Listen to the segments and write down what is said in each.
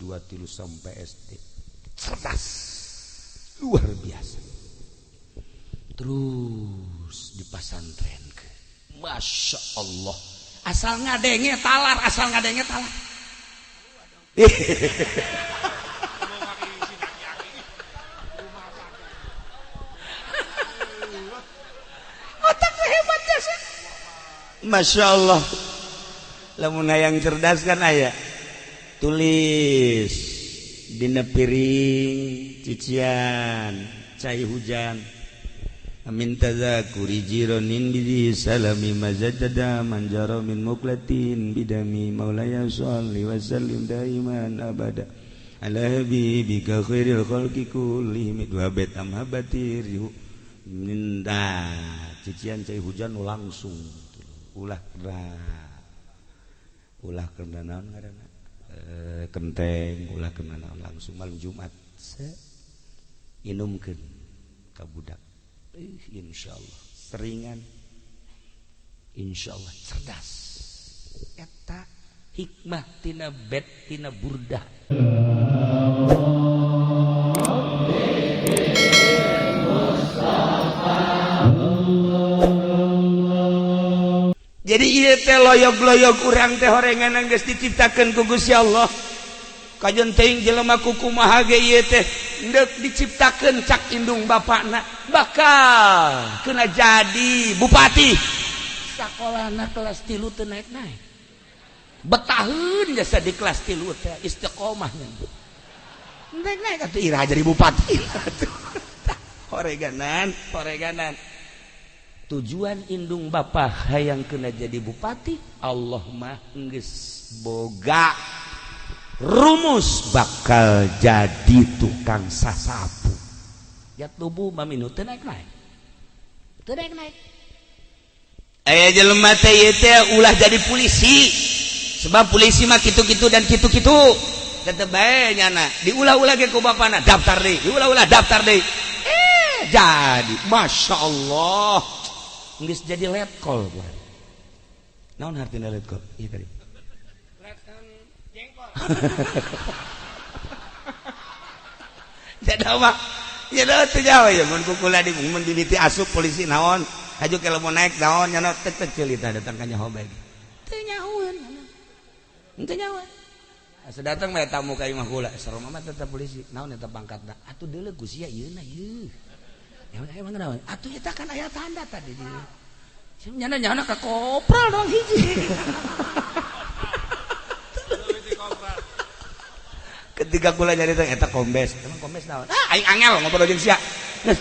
2 3 sampai SD. Cerdas. Luar biasa. Terus dipasantrenkeun. Masya Allah. Asal ngadenge talar, asal ngadenge talar. Otaknya hebat ya sih. Masya Allah. Lamun hayang cerdas kan aya. Tulis dina piring cician cai hujan. Amin tazakuri jironin bidi salami mazajada manjaro min muklatin bidami maulaya sholli wa sallim daiman abada ala habibika khairil khalqi kullihim dua bet amhabatir minta cician cai hujan langsung ulah ulah kena naon ngaranna kenteng ulah kena naon langsung malam Jumat inumkeun ka budak. Insyaallah seringan, insyaallah cerdas. Eta hikmah tina bet tina burdah. Jadi ieu teh loyog-loyog urang teh horengan geus diciptakeun ku Gusti Allah. Kajeun teuing jelema ku kumaha ge ieu teh deuk diciptakeun cak indung bapakna bakal kena jadi bupati. Sakolana kelas 3 teu naik-naik. Betaheun jasa di kelas 3 teh istiqomahnya. Naik-naik atuh ira jadi bupati. Horeganan, horeganan. Tujuan indung bapa hayang kena jadi bupati, Allah mah geus boga rumus bakal jadi tukang sasapu. Ya tubuh maminu teu naik-naik. Teu naik-naik. Aya jelema teh ieu teh ulah jadi polisi. Sebab polisi mah kitu-kitu dan kitu-kitu. Tetep bae nyana, diulah-ulah ge ku bapana, daftar deui, diulah-ulah daftar deui. Jadi, Masya Allah. Geus jadi letkol gua. Naon hartina letkol? Ieu tadi. Jengkol. Jadi mah ya teu jauh ya mun kukula di mun dimiti asup polisi naon, haju kalau mau naik naon nyana teu teu ceulita datang ka nyaho bae. Teu nyahoeun. Teu nyahoeun. Asa datang mah tamu ka imah kula, serem mah tetep polisi. Naon eta pangkatna? Atuh deuleu ku sia ieu na ieu. Emang naon? Atuh eta kan aya tanda tadi di. Nyana nyana ka kopral dong hiji. Ketika kula nyari teh eta kombes, emang kombes naon? Ah, aing angel ngobrol jeung sia. Geus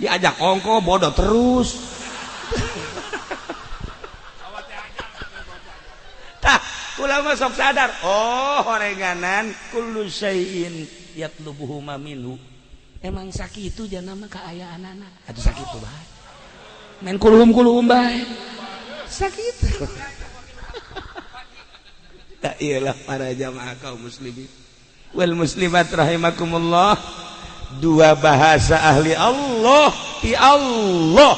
diajak ongko bodoh terus. Tah, kula mah sok sadar, oh horenganan kullu syai'in yatlubuhu ma minhu. Emang sakitu jana mah kaayaanana. Atuh sakitu bae. Main kulhum-kulhum bae. Sakitu. Tak iyalah para jamaah kaum muslimin wal muslimat rahimakumullah. Dua bahasa ahli Allah ti Allah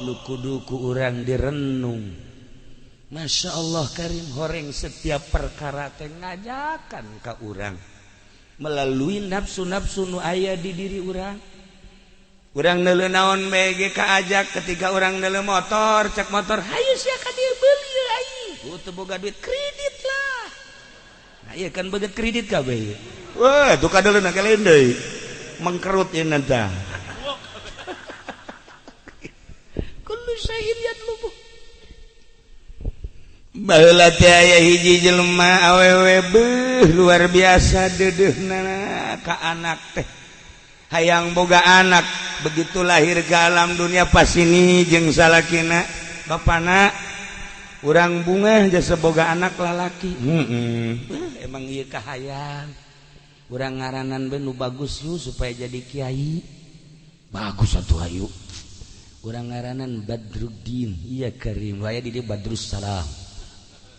nu kudu ku urang direnung. Masya Allah karim horeng setiap perkara teh ngajakan ka urang melalui nafsu-nafsu nu aya di diri urang. Urang neuleuh naon bae ge kaajak ketika urang neuleuh motor, cek motor, hayu sia ka dieu beuli aing. Teu boga duit kredit lah. Nah iya kan beget kredit kabeh. Wah, tuh kadeuleuna kaleun deui. Mengkerut ieu tah. Kullu syai'in yatlubu. Baheula teh aya hiji jelema awewe beuh luar biasa deudeuhna ka anak teh. Hayang boga anak, begitu lahir ke alam dunia pas ini jeung salakina bapana urang bungah jasa boga anak lalaki. Emang ieu kahayang. Urang ngaranan bae nu bagus yuk supaya jadi kiai. Bagus atuh hayu. Urang ngaranan Badruddin, iya karim. Waya di dieu Badrus Salam.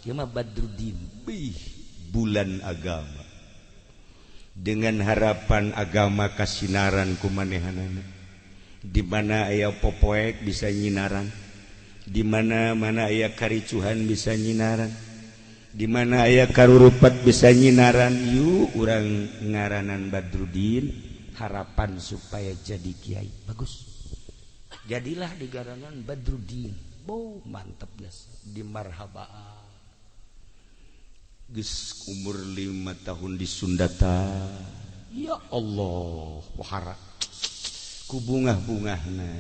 Ieu mah Badruddin. Bih, bulan agama. Dengan harapan agama kasinaran kumanehanana. Di mana aya popoek bisa nyinaran. Di mana-mana aya karicuhan bisa nyinaran. Di mana aya karurupat bisa nyinaran, yuk urang ngaranan Badrudin, harapan supaya jadi kiai bagus. Jadilah digaranan Badrudin. Bo mantep geus di marhaba. Geus umur 5 tahun di Sundata. Ya Allah, pohara ku bungah-bungahna.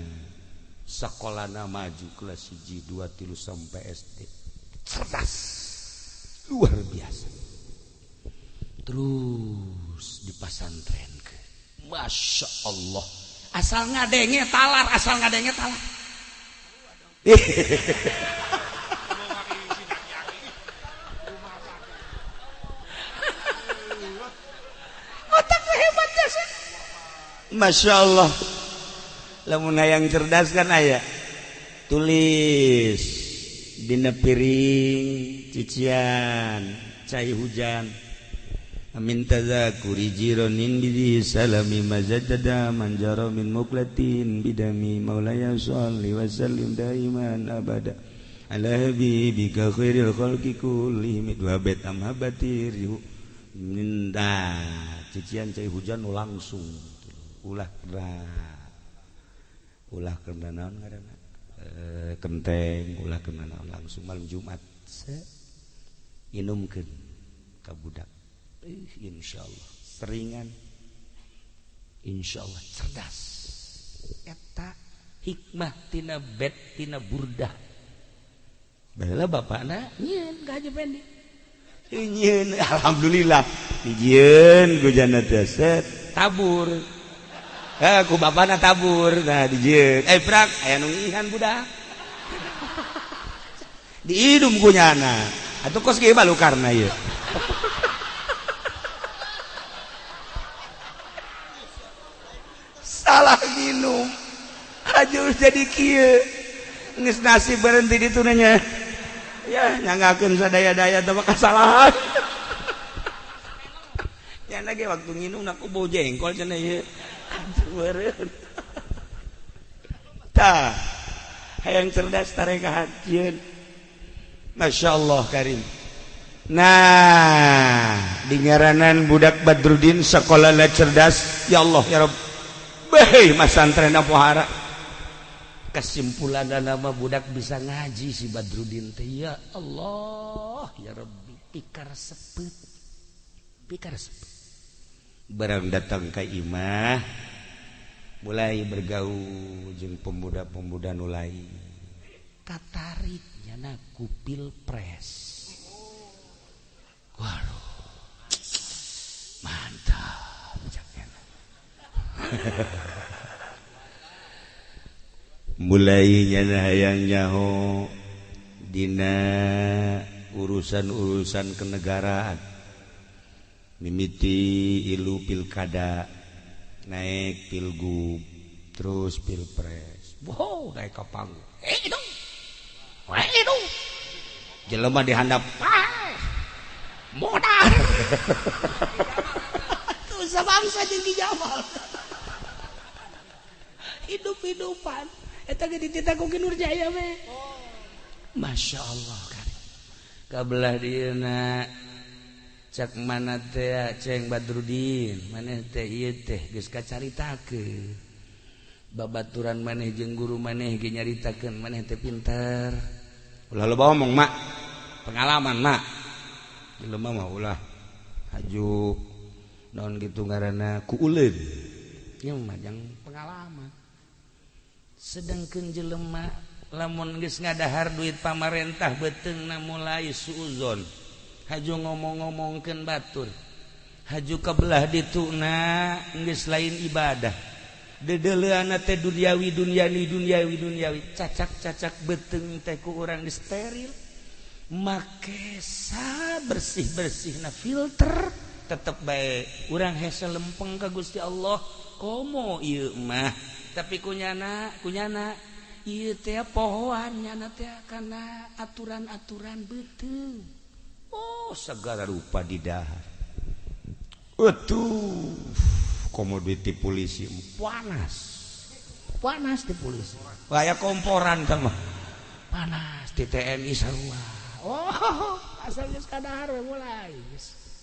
Sakolana maju kelas 1, 2, 3 sampai SD. Cerdas. Luar biasa. Terus di pasantren ke. Masya Allah. Asal ngadenge talar, asal ngadenge talar. Otaknya hebat ya sih. Masya Allah. Lamun hayang cerdas kan aya. Tulis dina piring cician cai hujan. Amin tazakuri jironin bidi salami mazajada manjaro min muklatin bidami maulaya sholli wa sallim daiman abada ala habibika khairil khalqi kullihim dua bet amhabatir minta cician cai hujan langsung ulah kena naon ngaranna kenteng ulah kena naon langsung malam Jumat se inumkeun ka budak. Insyaallah seringan, insyaallah cerdas. Eta hikmah tina bet tina burdah. Baheula bapakna nyieun ka Haji Pendi. Nyieun alhamdulillah dijieun ku jana teh set tabur. Ku bapakna tabur nah dijieun. Prak aya nu ngihan budak. Diidum ku nyana. Atuh kos kieu balukarna ieu. Salah minum aja jadi kieu geus nasib berhenti di tunanya ya nyangakeun sadaya-daya teh kesalahan nya lagi waktu nginum aku bau jengkol cenah ieu meureun tah hayang cerdas tarekahan jieun. Masyaallah karim. Nah di ngaranan budak Badrudin sekolah cerdas, ya Allah ya Rabb. Hei masantren pohara. Kesimpulan nama budak bisa ngaji si Badrudin teh ya Allah ya Rabbi pikar sepet. Pikar sepet. Barang datang ka imah mulai bergaul jeung pemuda-pemuda nu lain. Katarik nyana ku pilpres. Waduh. Mantap caknya. Mulai nyana hayang nyaho dina urusan-urusan kenegaraan mimiti ilu pilkada naik pilgub terus pilpres, wow naik ke panggung dong jelema dihandap modal tuh sabangsa jeung Ki Jamal hidup-hidupan eta ge dititah ku Ki Nurjaya we. Masya Allah kan kabelah dieuna cak mana teh Ceng Badrudin maneh teh ieu teh geus kacaritakeun babaturan maneh jeung guru maneh ge nyaritakeun maneh teh pinter ulah loba omong mak pengalaman mak jelema mah ulah haju naon kitu ngaranna ku uleun nya mah jang pengalaman. Sedangkan jelema lamun geus ngadahar duit pamarentah beuteungna mulai suuzon haju ngomong-ngomongkeun batur haju kabelah dituna geus lain ibadah dedeleuana teh duniawi duniawi duniawi duniawi cacak-cacak beuteung teh ku urang disteril make sa bersih-bersihna filter tetep bae urang hese lempeng ka Gusti Allah komo ieu mah. Tapi kunyana ieu teh pohoan nyana teh kana aturan-aturan beuteung. Oh segala rupa didahar. Atuh komo duit ti polisi panas. Panas di polisi. Aya komporan teh mah. Panas di TNI sarua. Oh. Asal geus kadahar we mulai.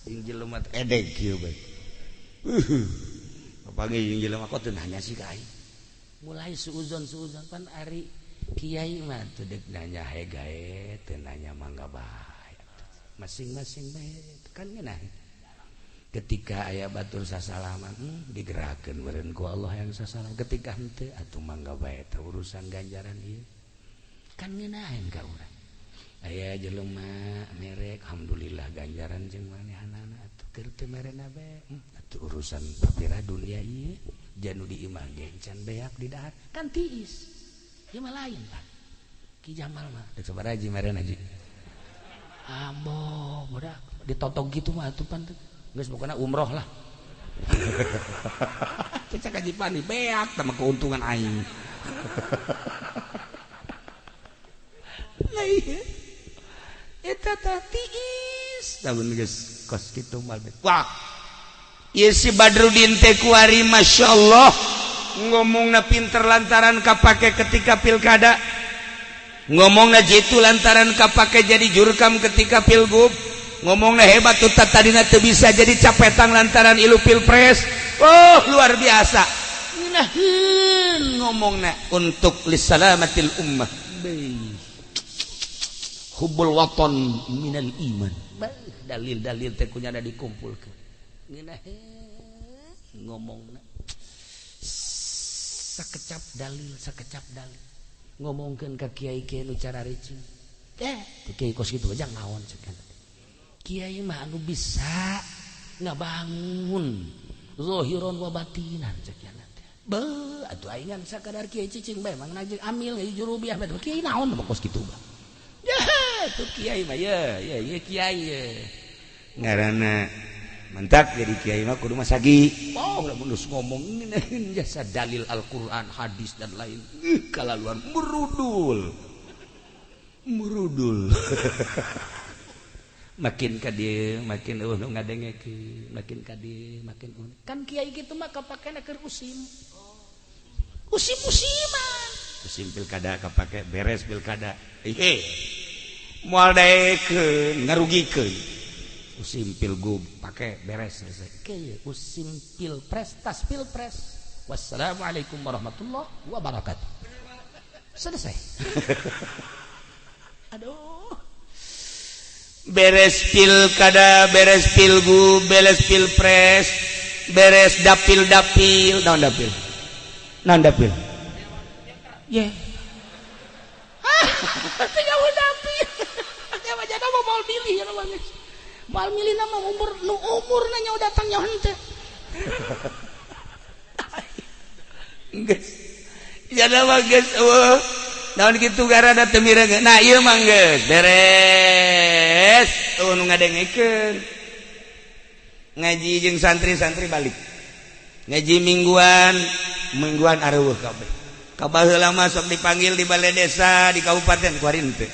Jeung jelema teh edeg kieu bae. Papanggih jeung jelema kok teu nanya sih ka aing. Mulai suuzon-suuzon pan ari kiai mah teu deuk nanya hegae, teu nanya mangga bae. Masing-masing bae kan ngeunah. Ketika aya batur sasalaman digerakkeun meureun ku Allah yang sasalam. Ketika henteu atuh mangga bae teh urusan ganjaran ieu. Kan ngeunaheun ka urang. Aya jelema merek alhamdulillah ganjaran jeung manehanana atuh keur teu merena bae. Atuh urusan papira dunia ieu janu di imah ge can beak di dahar kan tiis. Ieu mah lain Pak. Ki Jamal mah deuk sabaraha ji merena ji. Ambo budak ditotog kitu mah atuh pan geus pokona umroh lah. Cecak haji pani beak tah keuntungan aing. Lah ieu eta tah tiis lamun geus kos kitu mah. Wah. Ieu si Badrudin teh kuari masyaallah ngomongna pinter lantaran kapake ketika pilkada. Ngomongna jitu lantaran kapake jadi jurkam ketika pilgub. Ngomongna hebat tuh tadina teu bisa jadi capetang lantaran ilu pilpres. Oh luar biasa ngeunaheun ngomongna untuk lisalamatil ummah. Hubbul waton minal iman. Dalil-dalil teh kunyana dikumpulkeun. Ngeunaheun ngomongna sakecap dalil sakecap dalil. Ngomongkeun ka kiai-kiai nu cara ricing. Teh kiai kos kitu aja naon cek. Kiai mah anu bisa ngabangun zahiron wa batinan cek nya teh. Beuh atuh aing ngan sakadar kiai cicing bae mah ngaji amil ngaji jurubiah bae kiai naon mah kos kitu bah. Ya tuh kiai mah ye ye ye kiai ye. Ngaranna mantak jadi kiai mah kudu masagi. Oh lamun geus ngomong ngeunaheun jasa dalil Al-Qur'an, hadis dan lain. Kalaluan merudul. Merudul. Makin ka dieu makin eueuh nu ngadengekeun, makin ka dieu makin eueuh. Kan kiai kitu mah kapakena keur usim. Usim-usiman. Usim pilkada kapake beres pilkada. Ih. Moal daekeun ngarugikeun. Usim pilgub pake beres selesai. Kieu usim pilpres tas pilpres. Wassalamualaikum warahmatullahi wabarakatuh. Selesai. Aduh. Beres pilkada, beres pilgub, beres pilpres, beres dapil-dapil, naon dapil? Naon dapil? Ye. Ah, teu nyaho dapil. Aya mah jada mah moal milih ya mah geus. Moal milih na mah umur nu umurna nya datang nyaho henteu. Geus. Jada mah geus eueuh. Naon kitu garana teu mireung. Nah ieu mah geus beres. Eueuh nu ngadengekeun. Ngaji jeung santri-santri balik. Ngaji mingguan, mingguan areueuh kabeh. Kabaheula mah sok dipanggil di balai desa, di kabupaten kuari henteu.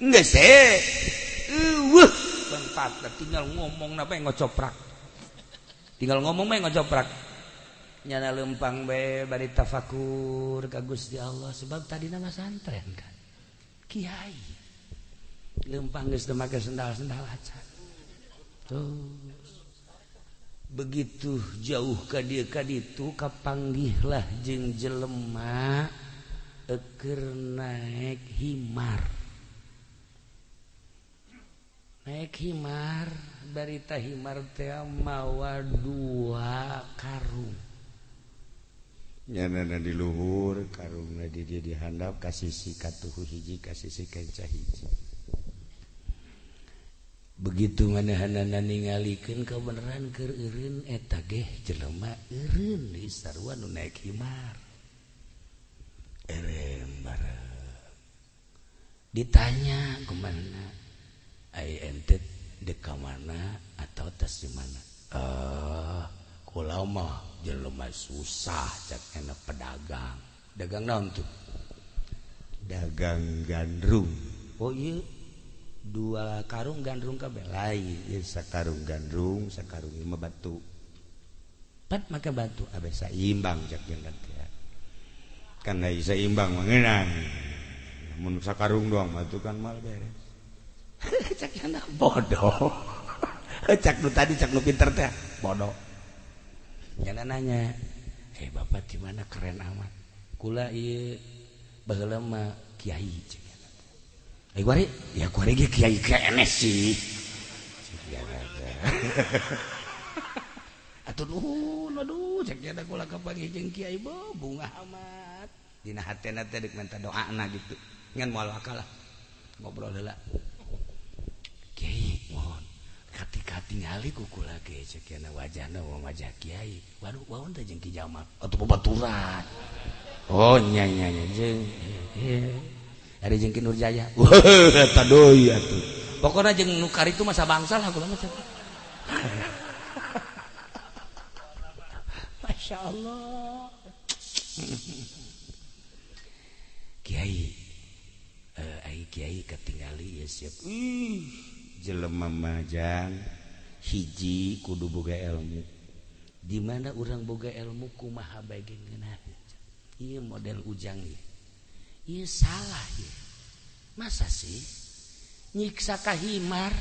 Geus heh. Eueuh bangpat tinggal ngomong na bae ngocoprak. Tinggal ngomong bae ngocoprak. Nyana lempang bae bari tafakur ka Gusti Allah sebab tadi nama santren kan. Kiai. Lempang geus teu make sendal-sendal acan. Terus begitu jauh ka dieu ka ditu kapanggihlah jeung jelema keur naek himar. Naek himar barita himar teh mawa dua karung. Nyanana di luhur karungna di dieu dihandap ka sisi katuhu hiji ka sisi kenca hiji. Begitu manehanana ningalikeun kabeneran keur eureun eta geh jelema eureun di sarua nu naek himar. Erem bareng. Ditanya kumaha ai ente dek ka mana atau tas di mana? Kula mah jelema susah cek enak pedagang. Dagang naon tuh? Dagang gandrung. Oh iya dua karung gandrung kabeh lain ieu sakarung gandrung sakarung ieu mah batu. Pat make batu abeh saimbang cek jeung teh. Kan seimbang mah ngeunang. Mun sakarung doang mah itu kan mal beres. Cak yana bodoh. Cak nu tadi cak nu pinter teh bodoh. Nyana nanya, "Eh bapak di mana keren amat?" Kula ieu baheula mah kiai cek yana. Eh kuari, ya kuari ge kiai keneh sih. Cek yana teh. Atuh nuhun, aduh cek yana kula kapanggih jeung kiai bungah amat. Dina hatena teh deuk minta doana gitu. Ngan moal akalah. Ngobrol heula. Kiai mohon ketika tingali ku kula ge cek yana wajahna wajah kiai. Waduh waun teh jeung Ki Jamal atuh babaturan. Oh nya nya nya jeung ari jeung Ki Nurjaya. Wah eta deui atuh. Pokona jeung nu karitu mah sabangsa lah kula mah. Masya Allah. Kiai ai kiai katingali ya siap. Jelema majang hiji kudu boga ilmu. Di mana urang boga ilmu kumaha bae ge ngeunah. Ieu model ujang ieu. Ieu salah ieu. Masa sih nyiksa ka himar?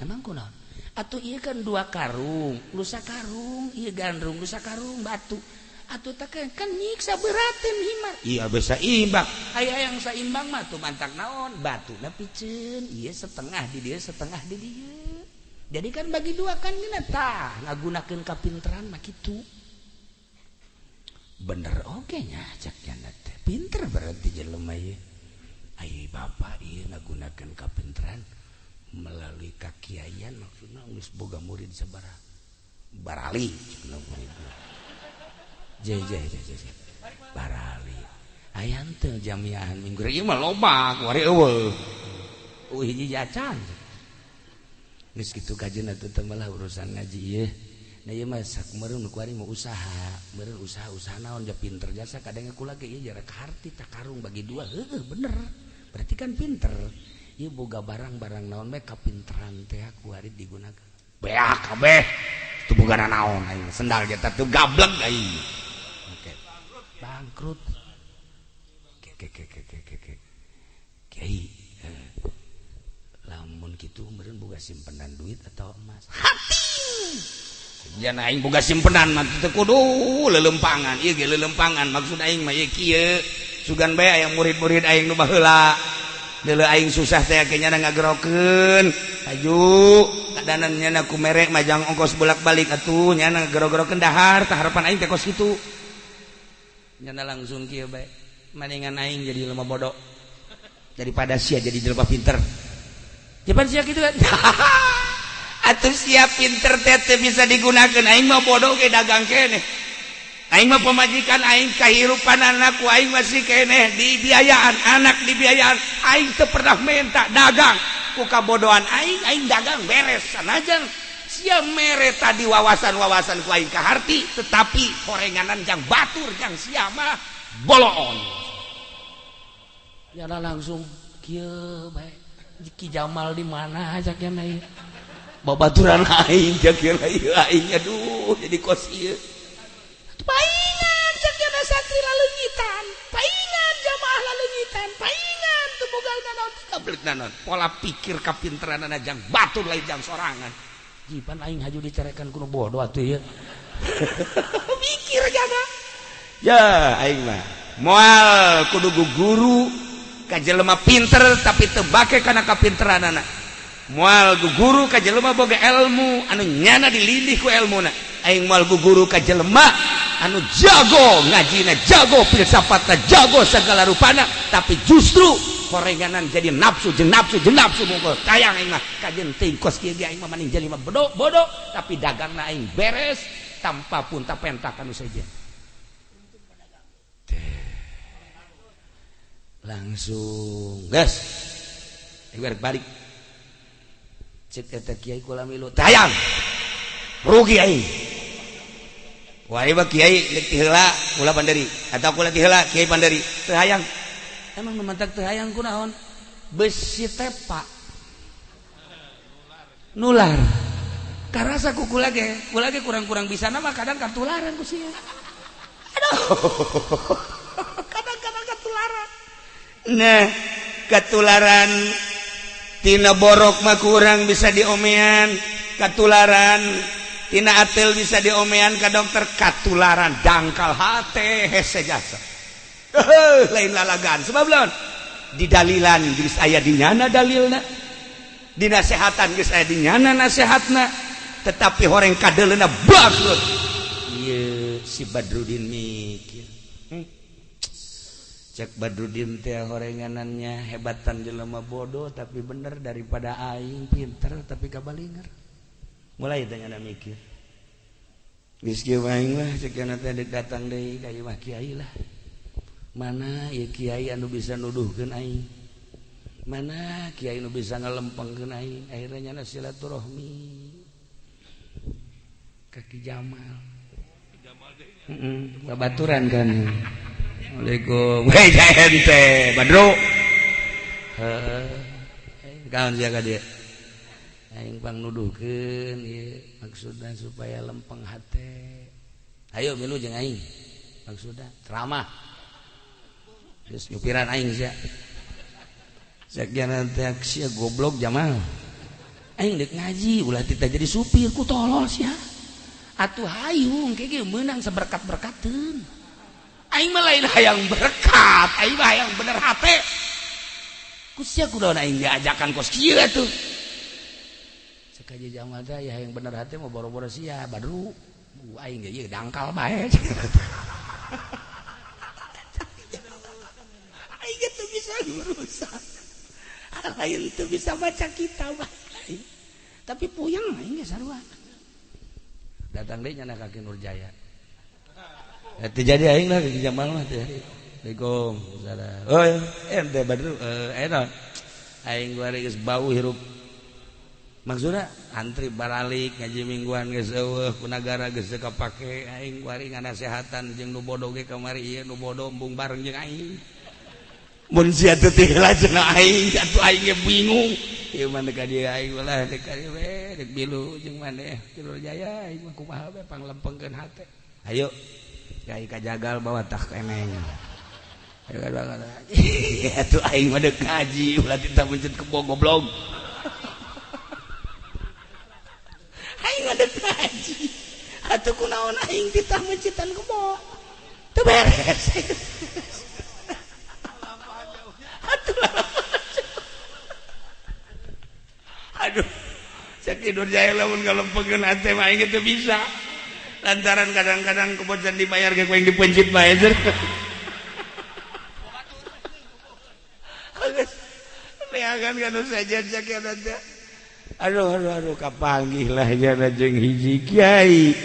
Emang kunaon? Atuh ieu kan dua karung, lusa karung, ieu gandrung, lusa karung batu. Atuh teh kan nyiksa berateun himar. Iya bisa imbang. Aya yang saimbang mah tuh mantak naon? Batuna piceun, ieu setengah di dieu, setengah di dieu. Jadi kan bagi dua kan geuna tah ngagunakeun kapinteran mah kitu. Bener oge nya cak nya teh. Pinter berarti jelema ieu. Ai bapak ieu ngagunakeun kapinteran melalui kakiaian maksudna geus boga murid sabaraha? Barali cenah murid. Jeh jeh jeh jeh. Barali. Aya teu jamiahan minggu ieu mah loba kuari eueuh. Eueuh hiji jacan. Geus kitu kajeun atuh teh malah urusan ngaji ieu. Nah ieu mah sakumareun kuari mah usaha, meureun usaha-usaha naon ja pinter jasa kadang kula ge ieu jarak harti tak karung bagi dua heueuh bener. Berarti kan pinter. Ieu boga barang-barang naon bae kapinteran teh kuari digunakeun. Beak kabeh. Teu boga naon aing sendal ge teh gablek aing. Bangkrut. Ke ke ke ke ke ke. Kiai, lamun kitu meureun boga simpenan duit atau emas. Hati. Jan aing boga simpenan mah teu kudu leuleumpangan. Ieu ge leuleumpangan maksud aing mah ieu kieu. Sugan bae aya murid-murid aing nu baheula. Deuleu aing susah teh ke nyana ngagerokeun. Aju kadanan nyana ku merek majang ongkos bolak-balik atuh nyana gero-gerokeun dahar tah harapan aing teh kos kitu. Nyana langsung kieu bae. Maningan aing jadi jelema bodoh daripada sia jadi jelema pinter. Japan sia kitu kan. Atuh sia pinter teh bisa digunakeun aing mah bodoh ge dagang keneh. Aing mah pemajikan aing kahirupan anakku aing masih keneh dibiayaan anak dibiayaan aing teu pernah minta dagang ku kabodohan aing aing dagang beres sanajan sia mere tadi wawasan-wawasan ku aing kaharti tetapi horenganan jang batur jang sia mah boloon. Nyana langsung kieu bae Ki Jamal di mana cak nya ieu babaturan aing cak nya ieu aing aduh jadi kos ieu. Paingan cak nya santri laleungitan, paingan jamaah laleungitan, paingan teu boga naon kabelet naon pola pikir kapinteranana jang batur lain jang sorangan. Jipan aing haju dicarekan kuno bodoh atuh ieu. Mikir jaga. Ya aing mah moal kudu guru ka jelema pinter tapi teu bake kana kapinteranana. Moal guru ka jelema boga ilmu anu nyana dilindih ku elmuna. Aing moal guru ka jelema anu jago ngajina, jago filsafatna, jago segala rupana tapi justru korenganan jadi nafsu jeung nafsu jeung nafsu mungkul tayang aing mah kajeun teuing kos kieu ge aing mah maning jelema bodoh bodoh tapi dagangna aing beres tanpa pun tapenta kanu sejen. Langsung gas aing balik cek eta kiai kula milu tayang rugi aing. Wah ieu kiai deuk ti heula kula panderi atau kula ti heula kiai panderi teu hayang. Emang nu mantak teu hayang kunaon? Besi tepa nular. Karasa ku kula ge kurang-kurang bisa nama kadang katularan ku sia. Aduh. Kadang-kadang katularan. Nah, katularan Tina borok mah kurang bisa diomean katularan, tina atel bisa diomean ka dokter katularan, dangkal hate hese jasa. Lain lalagan sebab lawan didalilan geus aya di nyana dalilna, dinasehatan geus aya di nyana nasehatna, tetapi horeng kadeleuna bangkrut. Ieu si Badrudin mikir. Cek Badrudin teh horenganannya hebatan jelema bodoh tapi bener daripada aing pinter tapi kabalinger. Mulai teh nyana mikir. Geus kieu aing lah cek nyana teh deuk datang deui ka ieu mah kiai lah. Mana ieu kiai anu bisa nuduhkeun aing? Mana kiai anu bisa ngalempengkeun aing? Akhirnya nyana silaturahmi ka Ki Jamal. Heeh, babaturan kan. Assalamualaikum. Hei ente Badru. Heeh. Kaon sia ka dieu? Aing pang nuduhkeun ieu maksudna supaya lempeng hate. Ayo milu jeung aing. Maksudna ceramah. Geus nyupiran aing sia. Sakian teh sia goblok Jamal. Aing deuk ngaji ulah tita jadi supir ku tolol sia. Atuh hayu engke ge meunang saberkat-berkateun. Aing mah lain hayang berkat, aing mah hayang bener hate. Ku sia kudaon aing diajakan kos kieu atuh. Cek Haji Jamal teh ya hayang bener hate mah boro-boro sia Badru. Aing ge ieu dangkal bae. Aing ge teu bisa ngurusan. Lain teu bisa baca kitab aing. Tapi puyeng aing ge sarua. Datang deui nyana ka Ki Nurjaya. Teu jadi aing lah Ki Jamal mah teu jadi. Assalamualaikum. Salam. Oh, ente Badru, naon? Aing kuari geus bau hirup. Maksudna antri baralik ngaji mingguan geus eueuh ku nagara geus teu kapake aing kuari nganasehatan jeung nu bodoh ge kamari ieu nu bodoh embung bareng jeung aing. Mun sia teu tiheula cenah aing atuh aing ge bingung. Ieu mah deuk ka dieu aing ulah deuk ka dieu we deuk milu jeung maneh Ki Nurjaya aing mah kumaha we panglempengkeun hate. Ayo kiai kajagal bawa tah keneng. Atuh aing mah deuk ngaji ulah titah mencet kebo goblok. Aing mah deuk ngaji. Atuh kunaon aing titah mencitan kebo. Teu beres. Atuh aduh, cek Ki Nurjaya lamun ngalempengkeun hate mah aing teu bisa. Lantaran kadang-kadang kebocan dibayar ge ku aing dipencit bae. Neangan kan saja sakian aja. Aduh aduh aduh kapanggih lah jana jeung hiji kiai.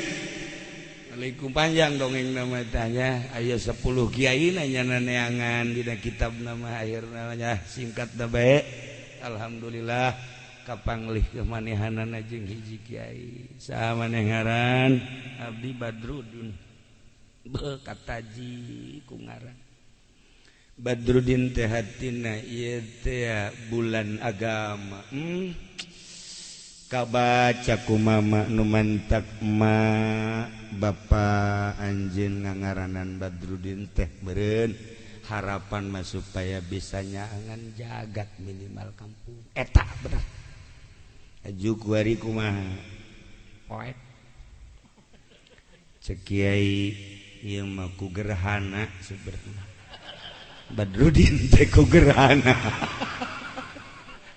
Assalamualaikum panjang dongeng nama tanya aya 10 kiai nanya neangan dina kitab nama akhirna nya singkat da bae. Alhamdulillah kapanglih kemanehanana jeung hiji kiai. Saha maneh ngaran? Abdi Badrudin. Beuh kataji ku ngaran. Badrudin teh hatina ieu teh bulan agama. Kabaca ku mama nu mantak ma bapa anjeun ngangaranan Badrudin teh meureun harapan mah supaya bisa nyaangan jagat minimal kampung. Eta bener. Aju kuari kumaha? Poek. Cek kiai ieu mah ku gerhana sebenarnya. Badrudin teh ku gerhana.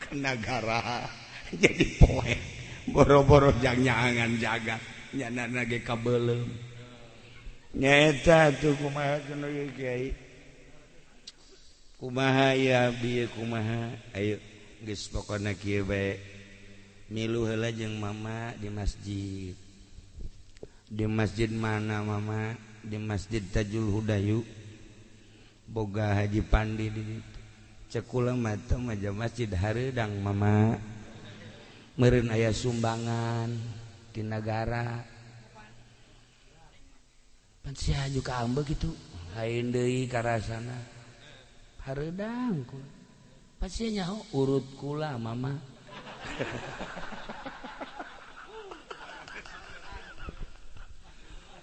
Kena gara jadi poek. Boro-boro jang nyaangan jagat nyanana ge kabeuleum. Nyaeta atuh kumaha cenah kiai. Kumaha ya abdi kumaha? Ayo geus pokona kieu bae. Milu heula jeung mama di masjid. Di masjid mana mama? Di Masjid Tajul Hudayu. Boga Haji Pandi di ditu. Cek kula mah teu maja masjid hareudang mama. Meureun aya sumbangan ti nagara. Pan sia aju ka ambeu kitu. Lain deui karasana. Hareudang kula. Pan sia nyaho urut kula mama.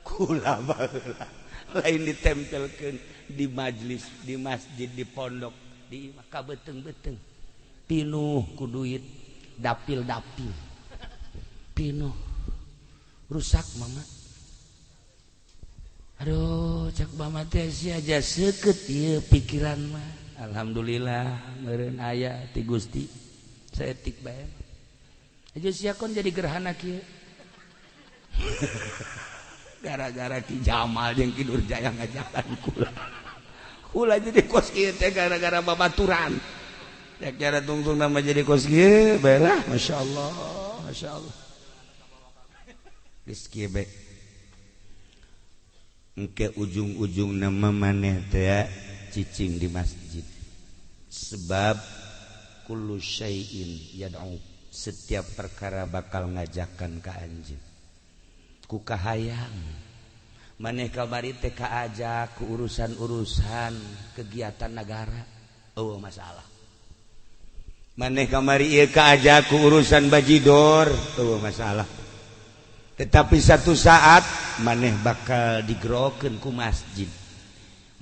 Kula baheula lain ditempelkeun di majlis, di masjid, di pondok, di imah kabeuteung-beuteung. Pinuh ku duit dapil-dapil. Pinuh. Rusak mama. Aduh, cak mama teh sia aja seukeut ieu pikiran mah. Alhamdulillah meureun aya ti Gusti. Saeutik bae. Aja sia kon jadi gerhana kieu. Gara-gara Ki Jamal jeung Ki Nurjaya ngajakan kula. Kula jadi kos kieu teh gara-gara babaturan. Cak cara tungtung nama jadi kos kieu bae lah, masyaallah, masyaallah. Geus kieu bae. Engke ujung-ujung nama maneh teh cicing di masjid. Sebab kullu syai'in yad'u, setiap perkara bakal ngajakan ka anjeun. Ku kahayang maneh kabari teh kaajak ku urusan-urusan kegiatan negara, eueuh masalah. Maneh kamari ieu kaajak ku urusan bajidor, eueuh masalah. Tetapi satu saat maneh bakal digerokeun ku masjid.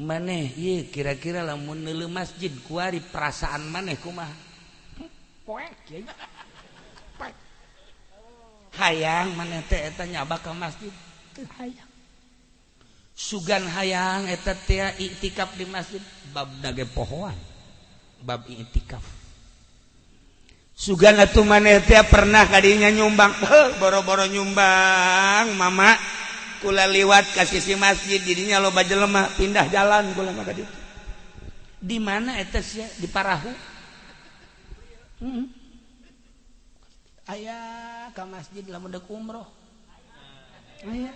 Maneh ieu kira-kira lamun neuleuh masjid kuari perasaan maneh kumaha? Poek ye. Poek. Hayang maneh teh eta nyabak ka masjid teu hayang. Sugan hayang eta teh iktikaf di masjid bab dage pohoan. Bab iktikaf. Sugan atuh maneh teh pernah kadinya nyumbang, boro-boro nyumbang mama kula liwat ka sisi masjid didinya loba jelema pindah jalan kula mah ka ditu. Di mana eta sia? Di parahu. Aya ka masjid lamun deuk umroh. Aya.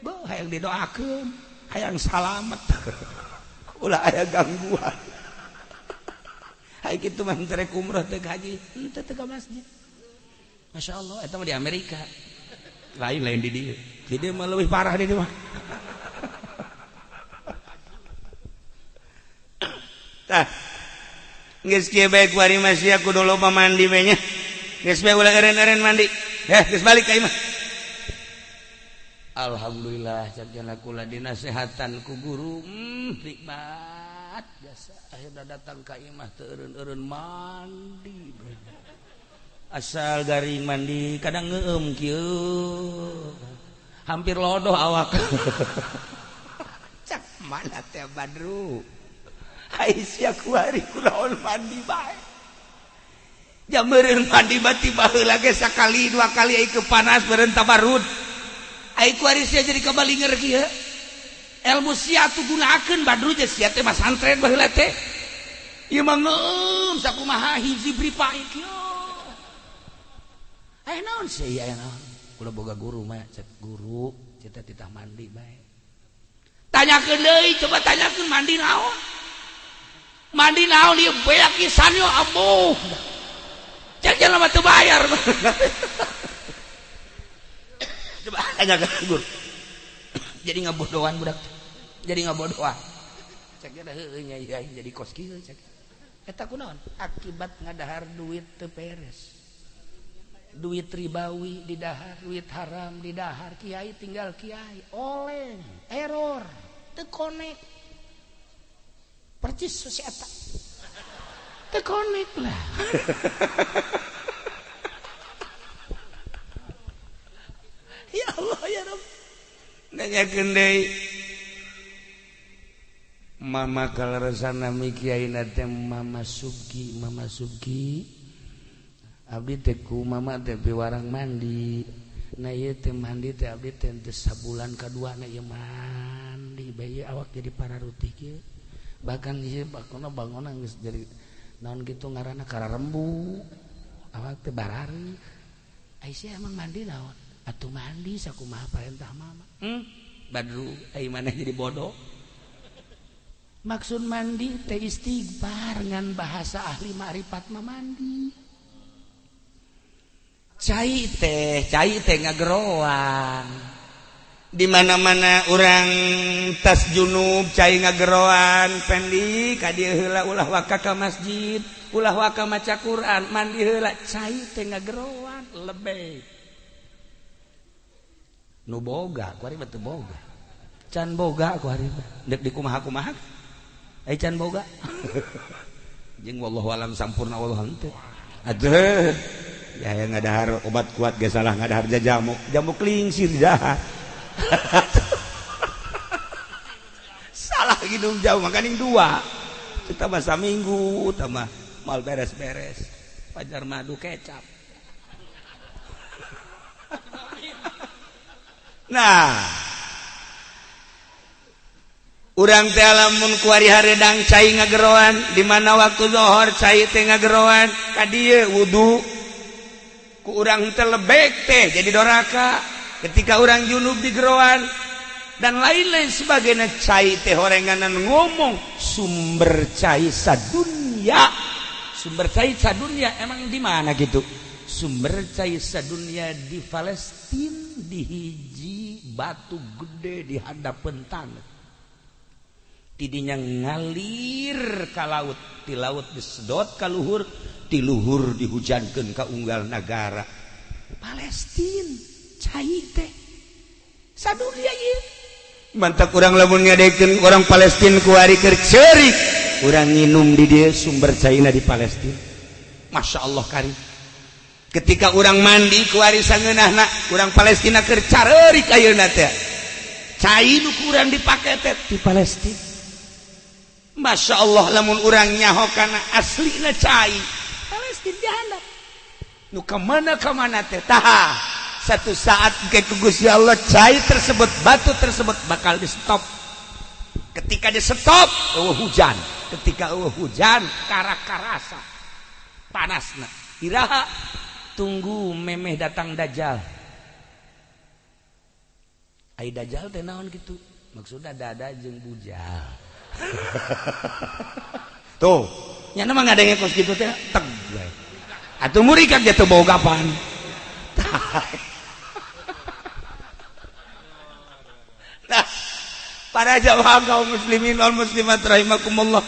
Beuh hayang didoakeun, hayang salamet. Ulah aya gangguan. Hayang kitu mah teu rek umroh teu haji, henteu teu ka masjid. Masya Allah, eta mah di Amerika. Lain-lain di dieu. Di dieu mah leuwih parah di dieu mah. Tah. Geus kieu bae kuari mah sia kudu loba mandi we nya. Geus bae ulah eureun-eureun mandi. Heh, geus balik ka imah. Alhamdulillah cak jana kula dinasehatan ku guru. Nikmat biasa akhirna datang ka imah teu eureun-eureun mandi. Asal garing mandi kadang ngeueum kieu. Hampir lodoh awak. Cak mana teh Badru. Ai sia kuari kunaon mandi bae. Jam meureun mandi bati baheula ge sakali dua kali ai kepanas meureun tabarud. Ai kuari sia jadi kabalinger kieu. Ilmu sia tuh gunakeun Badru je sia teh masantren baheula teh. Ieu mah ngeueum sakumaha hiji bripa kieu. Aya naon sih aya naon? Kula boga guru mah cek guru cita-cita mandi bae. Tanyakeun deui coba tanyakeun mandi naon? Mandi naon ieu beak pisan yo abuh. Cek jalan mah teu bayar. Coba tanya ke guru. Jadi ngabodohan budak. Jadi ngabodohan. Cek nya heueuh nya ieu jadi kos kieu cek. Eta kunaon? Akibat ngadahar duit teu peres. Duit ribawi didahar, duit haram didahar, kiai tinggal kiai, oleng, error, teu connect. Percis si eta. Teu connect lah. Ya Allah ya Rabb. Nanyakeun deui. Mama kaleresan nami kiai teh Mama Subki, Mama Subki. Abdi teh ku mama teh piwarang mandi. Nah ieu teh mandi teh abdi teh teu sabulan kadua na ieu mandi bae awak jadi pararutih kieu. Bahkan ieu bakona bangunna geus jadi naon kitu ngaranna kararembu. Awak teh barari. Ai sia emang mandi naon? Atuh mandi sakumaha perintah mama. Badru ai maneh jadi bodoh. Maksud mandi teh istighfar ngan bahasa ahli ma'rifat mah mandi. Cai teh ngageroan. Di mana-mana urang tas junub cai ngageroan pendi ka dieu heula ulah waka ka masjid, ulah waka maca Quran, mandi heula cai teh ngageroan lebih. Nu boga kuari mah teu boga. Can boga kuari mah. Deuk dikumaha-kumaha. Ai can boga. Jeung wallahu alam sampurna wallahu henteu. Aduh, ya yang ngadahar obat kuat ge salah ngadahar jamu, jamu klingsir jahat. Salah minum jamu makaning dua. Kita mah saminggu, tambah mal beres-beres. Pajar madu kecap. Nah, urang teh lamun kuari hareudang cai ngageroan, di mana waktu zuhur cai teh ngageroan, ka dieu wudu. Ku urang teh lebek teh jadi doraka. Ketika urang junub digeroan dan lain-lain sebagainya, cai teh horenganan ngomong sumber cai sadunya. Sumber cai sadunya emang di mana gitu? Sumber cai sadunya di Palestina, di hiji batu gede di hadapan tanah. Tidinya ngalir ka laut, ti laut disedot ka luhur, ti luhur dihujankeun ka unggal nagara. Palestina cai teh sadunya ieu. Mantak urang lamun ngadekeun orang Palestina ku ari keur ceurik, urang nginum di dieu sumber caina di Palestina. Masya Allah kari. Ketika urang mandi ku ari sangeunahna, urang Palestina keur careurik ayeuna teh. Cai nu ku urang dipake teh di Palestina. Masya Allah lamun urang nyaho kana aslina cai Palestina dihandap. Nu ka mana teh tah. Satu saat ke Gusti Allah cai tersebut, batu tersebut bakal di stop. Ketika di stop, eueuh hujan. Ketika eueuh hujan, kara-karasa panasna. Iraha tunggu memeh datang dajjal. Ai dajjal teh naon kitu? Maksudna dada jeung bujal. Tuh, nya mah ngadenge kos kitu teh teg we. Atuh murid kan teu boga kapan. Nah, para jamaah kaum muslimin wal muslimat rahimakumullah.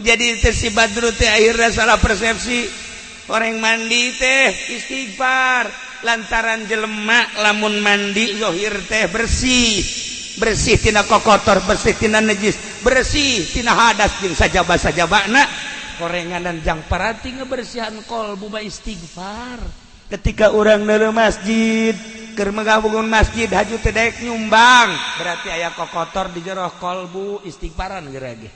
Jadi teh si Badru teh akhirnya salah persepsi. Orang mandi teh istighfar lantaran jelema lamun mandi zohir teh bersih. Bersih tina kokotor, bersih tina najis, bersih tina hadas jeung sajaba-sajabana. Korenganan jang parati ngebersihan kolbu mah istighfar. Ketika urang neuleuh masjid, keur ngabangun masjid haju teh daek nyumbang, berarti aya kokotor di jero kolbu istighfaran geura ge.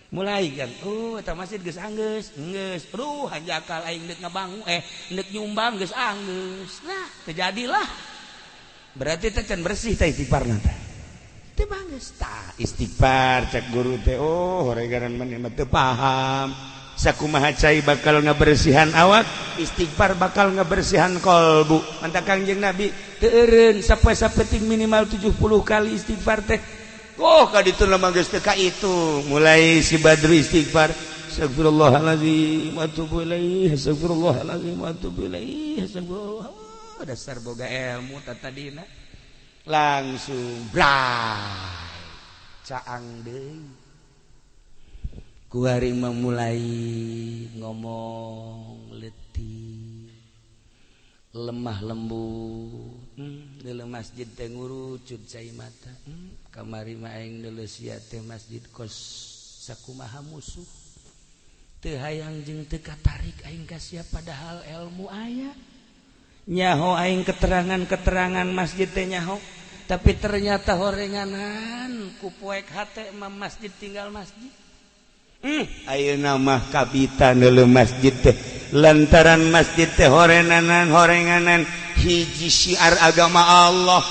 Mulai kan, eta masjid geus anggeus, geus. Aduh, hanjakal aing deuk ngabangun, deuk nyumbang geus anggeus. Nah, terjadilah. Berarti teh can bersih teh istighfarna teh. Teu banggeus tah istighfar cek guru teh, oh horegaran maneh mah teu paham. Sakumaha cai bakal ngabersihan awak, istighfar bakal ngabersihan kolbu. Mantap Kangjeng Nabi teu eureun sapoe sapeting minimal 70 kali istighfar teh. Oh ka ditu mah geus teu ka itu. Mulai si Badru istighfar, astagfirullahalazim wa atubu ilaih, astagfirullahalazim wa atubu ilaih, astagfirullah. Dasar boga ilmu tatadina. Langsung bray caang deui. Kuari memulai ngomong letih, lemah lembut. Deuleu masjid teh ngurucut cai mata. Kamari mah aing deuleu sia teh masjid kos sakumaha musuh. Teu hayang jeung teu katarik aing ka sia padahal ilmu aya. Nyaho aing keterangan-keterangan masjid teh nyaho, tapi ternyata horenganan ku poek hate mah masjid tinggal masjid. Ayeuna mah kabita neuleuh masjid teh lantaran masjid teh horenanan horenganan hiji syiar agama Allah.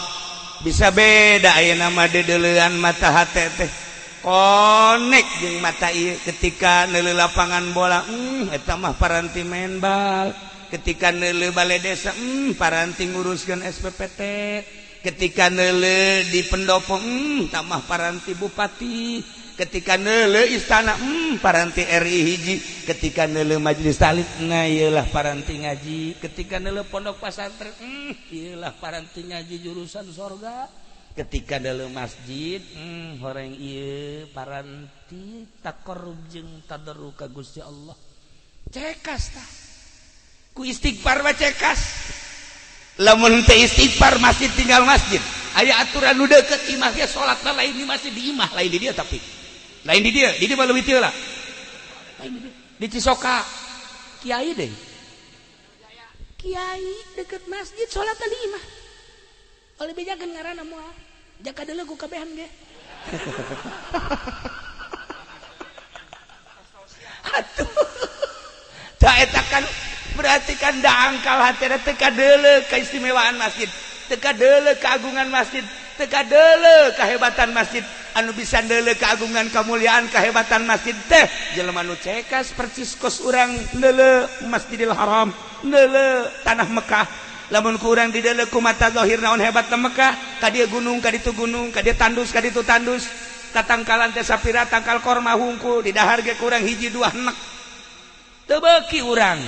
Bisa beda ayeuna mah deudeulean mata hate teh konek jeung mata ieu ketika neuleuh lapangan bola, eta mah paranti main bal. Ketika neuleuh balai desa, paranti nguruskeun SPPT. Ketika neuleuh di pendopo, tamah paranti bupati. Ketika neuleuh istana, paranti RI hiji. Ketika neuleuh majelis taklim, nah ieulah paranti ngaji. Ketika neuleuh pondok pesantren, ieulah paranti ngaji jurusan sorga. Ketika neuleuh masjid, horeng ieu paranti taqarrub jeung tadarru ka Gusti Allah. Cekas tah. Ku istighfar mah cekas. Lamun teh istighfar masjid tinggal masjid. Aya aturan nu deukeut imah ge salatna lain di masjid, di imah lain di dia, tapi lain di dia, di dia mah leuwih teu lah. Lain di dia. Di Cisoka kiai deh. Kiai deket masjid salat di imah. Oleh bejakeun ngaranna moal. Jaka deuleu ku kabehan ge. Atuh. Da eta kan berarti kan dangkal hatena teu kadeuleu keistimewaan masjid, teu kadeuleu keagungan masjid, teu kadeuleu kehebatan masjid. Anu bisa ndeuleu keagungan, kemuliaan, kehebatan masjid teh jelema nu cekas percis kos urang ndeuleu Masjidil Haram, ndeuleu tanah Mekah. Lamun ku urang dideuleu ku mata zahir naon hebatna Mekah, ka dieu gunung, ka ditu gunung, ka dieu tandus, ka ditu tandus. Tatangkalan teh sapira tangkal korma hungkul, di dahar ge kurang hiji dua enek. Teu beuki urang.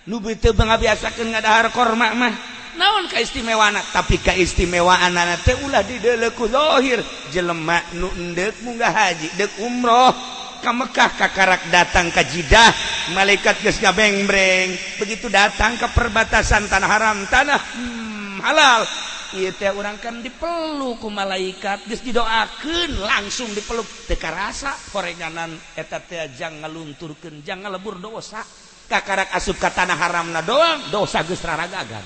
Nu teu ngabiasakeun ngadahar korma mah. Naon kaistimewaanna? Tapi kaistimewaanna teh ulah dideuleu ku zahir. Jelema nu endeuk munggah haji, deuk umroh ka Mekah kakarak datang ka Jidah, malaikat geus ngabengbreng. Begitu datang ke perbatasan tanah haram, tanah halal, ieu teh urang kan dipeluk ku malaikat, geus didoakeun langsung dipeluk. Teu karasa horenganan eta teh jang ngalunturkeun, jang ngalebur dosa. Kakarak asup ka tanah haramna doang, dosa geus raragagan.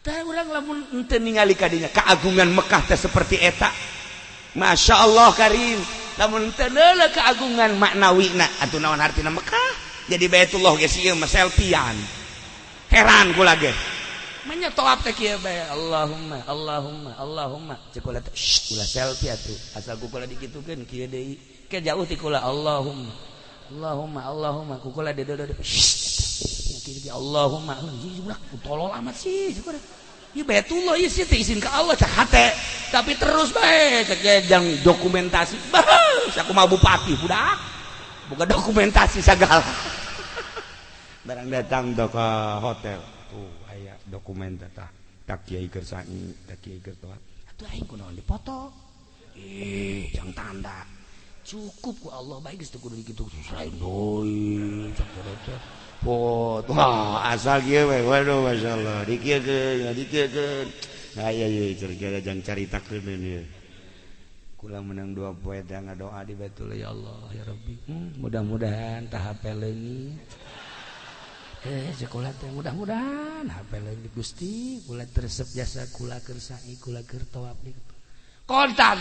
Tah urang lamun henteu ningali ka dinya keagungan Mekah teh seperti eta. Masya Allah karim. Lamun teu neuleuh keagungan maknawina atuh naon hartina Mekah? Jadi Baitullah ge sieun mah selfiean. Heran kula ge. Manya toap teh kieu bae. Allahumma Allahumma Allahumma. Ceuk kula teh ulah selfie atuh. Asal ku kula dikitukeun kieu deui. Ke jauh ti kula Allahumma Allahumma Allahumma ku kula deudeuh. Allahumma ulah tolol amat sih cek kula. Ieu Baitullah ieu sih teh izin ka Allah cak hate. Tapi terus bae cek jang dokumentasi. Bah, aku mah bupati budak. Bukan dokumentasi segala. Barang datang do ke hotel. Tuh aya dokumen tah. Tak kiai keur sa'i, tak kiai keur toat. Atuh aing kunaon dipoto? Ih, jang tanda. Cukup ku Allah bae geus teu kudu dikitu. Selain deui cak teh. Foto. Wah, asal kieu we. Waduh, masyaallah. Dikieukeun, dikieukeun. Aya ieu cerita jang caritakeun ieu. Kula menang dua poe teh ngadoa di Baitullah, ya Allah, ya Rabbi. Mudah-mudahan tah HP leungit. Sekolah teh mudah-mudahan HP leungit Gusti, kula teresep jasa kula keur sa'i, kula keur tawaf di. Kontan.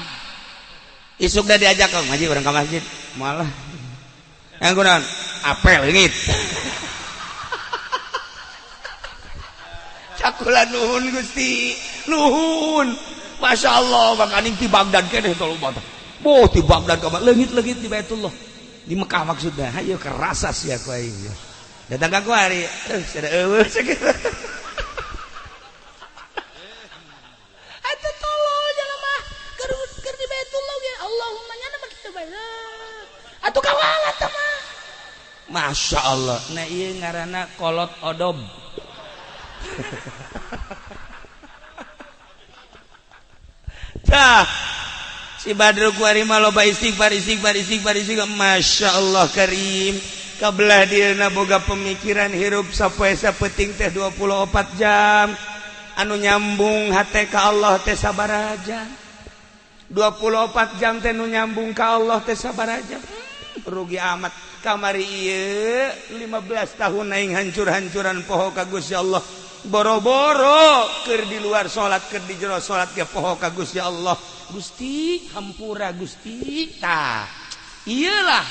Isuk dah diajak ke ngaji urang ka masjid. Malah. Yang kunaon? HP leungit. Cakula nuhun Gusti, nuhun. Masya Allah, makaning ti Baghdad keneh tolong bata. Boh ti Baghdad ka leungit-leungit di Baitullah. Di Mekah maksudna. Hayu kerasa sia ku aing. Datang ka ku hari, sada eueuh sakitu. Atuh tolol jelema keur di Baitullah ge Allahumma nya mah kitu bae. Atuh kawalat teh mah. Masya Allah. Nah ieu ngaranna kolot odob. Tah si Badru kuari mah loba istighfar istighfar istighfar istighfar. Masya Allah karim. Kabelah dieuna boga pemikiran hirup sapoe sapeting teh 24 jam. Anu nyambung hate ka Allah teh sabaraha jam? 24 jam teh nu nyambung ka Allah teh sabaraha jam? Rugi amat. Kamari ieu 15 tahun aing hancur-hancuran poho ka Gusti Allah. Boro-boro keur di luar salat, keur di jero salat ge poho ka Gusti Allah. Gusti hampura Gusti. Tah ieulah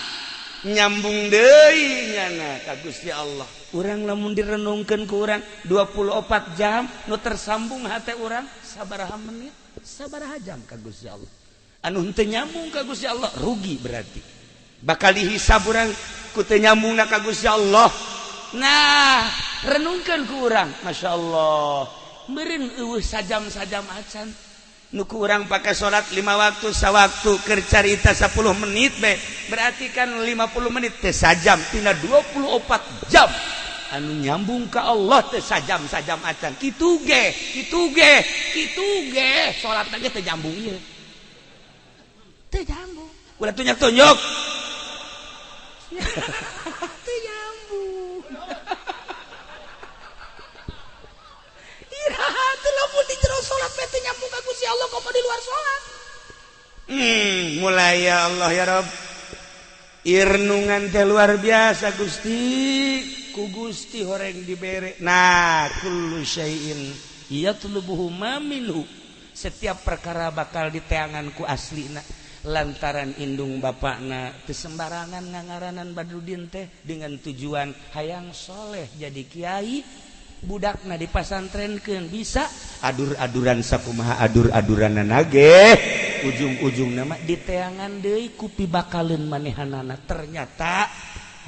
nyambung deui nyana ka Gusti Allah. Urang lamun direnungkeun ku urang 24 jam nu tersambung hate urang sabaraha menit, sabaraha jam ka Gusti Allah. Anu henteu nyambung ka Gusti Allah rugi berarti. Bakal dihisab urang ku teu nyambungna ka Gusti Allah. Nah, renungkeun ku urang, Masya Allah. Meureun eueuh sajam-sajam acan. Nu ku urang pake salat 5 waktu sawaktu keur carita 10 menit be. Berarti kan 50 menit teh sajam tina 24 jam. Anu nyambung ka Allah teh sajam-sajam acan. Kitu ge, kitu ge, kitu ge salatna ge teh nyambung ieu. Teh nyambung. Ulah tunjuk-tunjuk. Teh nyambung. Iraha teh lamun di jero salat teh nyambung ka Gusti Allah komo di luar salat. Mulai ya Allah ya Rabb. Irnungan teh luar biasa Gusti, ku Gusti horeng dibere. Nah, kullu syai'in yatlubuhu ma minhu. Setiap perkara bakal diteangan ku aslina lantaran indung bapakna teu sembarangan ngangaranan Badrudin teh dengan tujuan hayang soleh jadi kiai, budakna dipasantrenkeun bisa adur-aduran sakumaha adur-aduranna ge ujung-ujung nama diteangan deui ku pibakaleun manehanana. Ternyata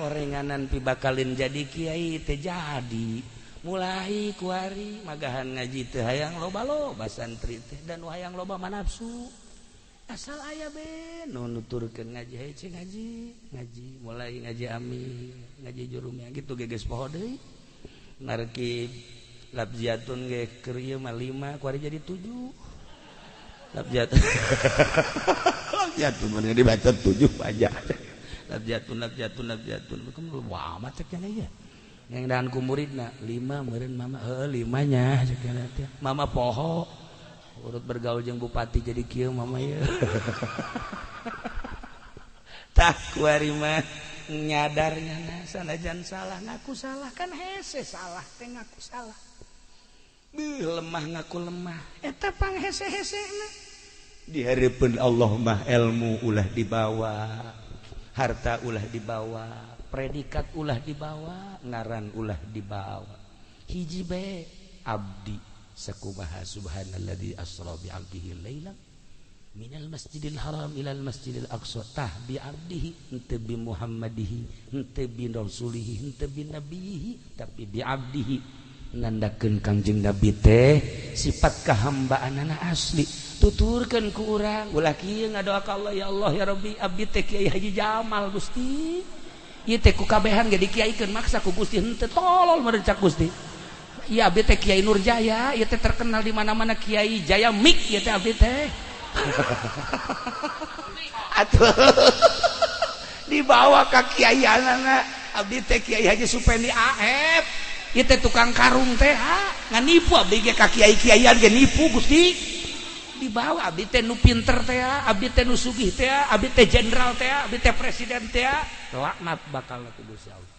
horenganan pibakaleun jadi kiai teh jadi mulai kuari magahan ngaji teh hayang loba-loba santri teh dan hayang loba manafsu asal aya be nu nuturkeun ngaji hece ngaji ngaji mulai ngaji ami ngaji jurumnya gitu geges poho deui narkib labziatun ge keur ieu mah 5 kuari jadi 7 labziatun labziatun mun dibaca 7 aja labziatun labziatun labziatun wah amat cek nya ieu yang dan ku muridna 5 meureun mama heuh 5 nya cek nya teh mama poho urut bergaul jeung bupati jadi kieu mama ieu tah kuari mah nyadarnya na sanajan salah ngaku salah kan hese salah teh ngaku salah beuh lemah ngaku lemah eta pang hese-hesena di hareupeun Allah mah ilmu ulah dibawa, harta ulah dibawa, predikat ulah dibawa, ngaran ulah dibawa, hiji bae abdi sakumaha subhanalladzi asra bi 'abdihi lailan minal masjidil haram ilal masjidil aqsa tah bi abdihi henteu bi muhammadihi henteu bi rasulihi henteu bi nabihi tapi bi abdihi nandakeun Kangjeng Nabi teh sifat kahambaanana asli tuturkeun ku urang ulah kieu ngadoa ka Allah ya Allah ya Rabbi abdi teh Kiai Haji Jamal Gusti ieu teh ku kabehan ge dikiaikeun maksa ku Gusti henteu tolol meureun cak Gusti ieu abdi teh Kiai Nurjaya ieu teh terkenal di mana-mana Kiai Jaya Mik ieu teh abdi teh atuh dibawa ka kiaianana abdi teh Kiai Haji Supendi AF ieu teh tukang karung teh ngan nipu abdi ge ka kiai-kiaian ge nipu Gusti dibawa abdi teh nu pinter teh abdi teh nu sugih teh abdi teh jenderal teh abdi teh presiden teh laknat bakal ku Gusti Allah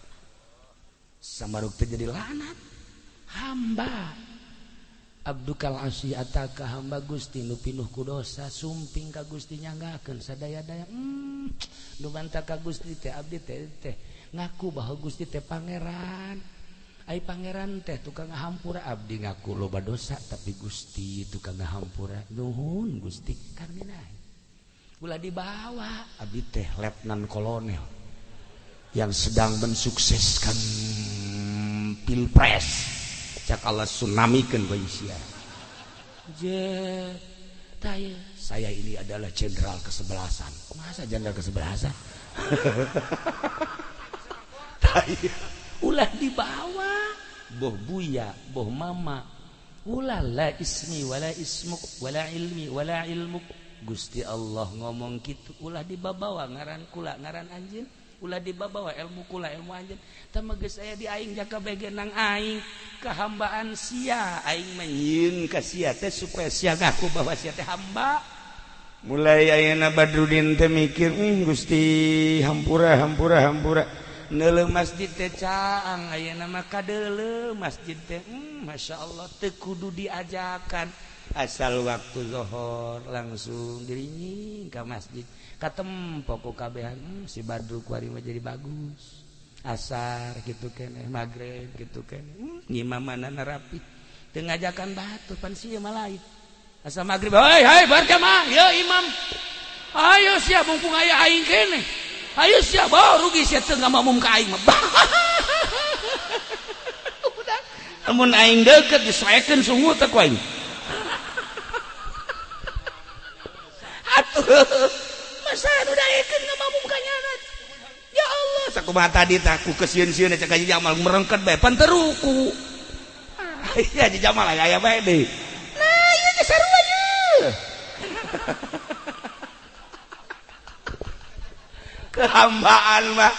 samaruk teh jadi laknat hamba abdukal asi ataka hamba Gusti nu pinuh ku dosa sumping ka Gusti nyanggakeun sadaya-daya nu bantah ka Gusti teh abdi teh teh ngaku bahwa Gusti teh pangeran ai pangeran teh tukang ngahampura abdi ngaku loba dosa tapi Gusti tukang ngahampura nuhun Gusti karmina ulah dibawa abdi teh letnan kolonel yang sedang mensukseskan pilpres cak Allah tsunamikeun bae sia je taya saya ini adalah jenderal kesebelasan masa jenderal kesebelasan taya ulah dibawa boh buya boh mama ulah la ismi wala ismuk wala ilmi wala ilmuk Gusti Allah ngomong kitu ulah dibawa ngaran kula ngaran anjeun ulah dibawa ilmu kula ilmu anjeun tah mah geus aya di aing jaka bege nang aing kehambaan sia aing mah ka sia teh supaya sia ngaku bahwa sia teh hamba mulai ayeuna Badrudin teh mikir Gusti hampura hampura hampura neuleuh masjid teh caang ayeuna mah kadeuleuh masjid teh masyaallah teu kudu diajakan asal waktu zuhur langsung dirinying ka masjid katempo ku kabehan si Badru kuari mah jadi bagus asar gitu keneh magrib gitu keneh ngimamanana rapi teu ngajakan batur pan sia mah lain asal magrib hei hei berjamaah ye imam ayo sia mumpung aya aing keneh ayo sia bawa rugi sia teu ngamamum ka aing mah udah amun aing deukeut disoekeun sungut teh ku aing atuh masa nu daekeun ngamamum ka nyana ya Allah sakumaha tadi tah ku kesieun-sieun cek Haji Jamal merengket bae pan teruku iya Haji Jamal aya bae deui nah ieu geus sarua ye kehambaan mah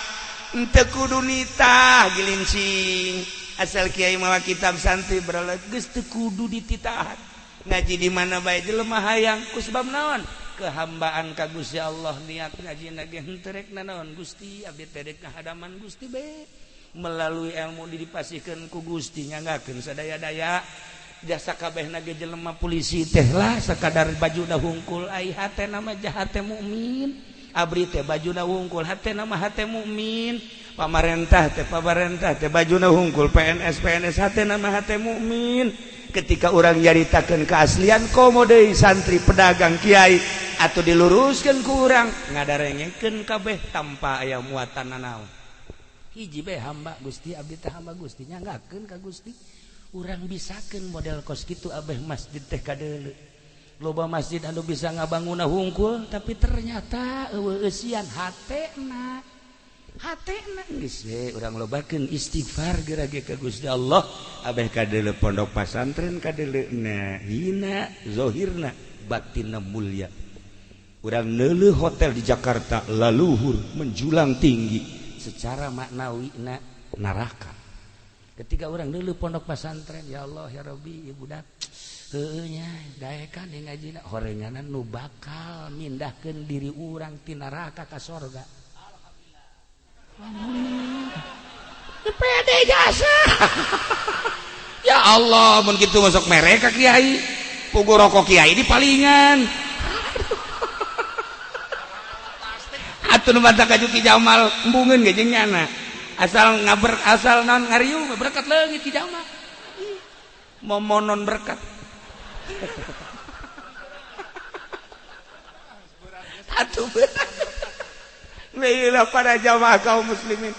henteu kudu nitah gilincing asal kiai mawa kitab santri berala geus teu kudu dititahan ngaji di mana bae jelema hayang ku sebab naon Kehambaan ka Gusti Allah niat ngaji ge henteu rek nanaon Gusti abdi teh rek ngahadaman Gusti be melalui ilmu dipasihkeun ku Gusti nyanggakeun sadaya-daya jasa kabehna ge jelema polisi teh lah sakadar bajuna hungkul ai hatena mah hate mukmin abri teh bajuna hungkul hatena mah hate mukmin pamarentah teh bajuna hungkul PNS PNS hatena mah hate mukmin. Ketika orang nyaritakeun keaslian komo deui santri pedagang kiai atau diluruskeun ku urang ngadarengekeun kabeh tanpa aya muatan nanaon. Hiji bae hamba Gusti abdi teh hamba Gusti nyanggakeun ka Gusti. Urang bisakeun model kos kitu abeh masjid teh kadeuleu. Loba masjid anu bisa ngabangunna hungkul tapi ternyata eueuh eusian hatena. Hatena geus we urang lobakeun istighfar geura ge ka Gusti Allah abeh kadeuleu pondok pasantren kadeuleuna hina zahirna batinna mulia. Urang neuleuh hotel di Jakarta laluhur menjulang tinggi secara maknawi na neraka. Ketika urang neuleuh pondok pasantren ya Allah ya Rabbi ieu budak heueuh nya daekan ngajina horenganan nu bakal mindahkeun diri urang ti neraka ka sorga. Alhamdulillah. Pede jasa. Ya Allah, mun kitu masuk mereka kiai. Pugu rokok kiai di palingan. Atuh nu mata ka Ki Jamal embungeun ge jeung nyana. Asal ngaber asal naon ngariung berkat leungit Ki Jamal. Momonon berkat. Atuh berat. Baiklah para jamaah kaum muslimin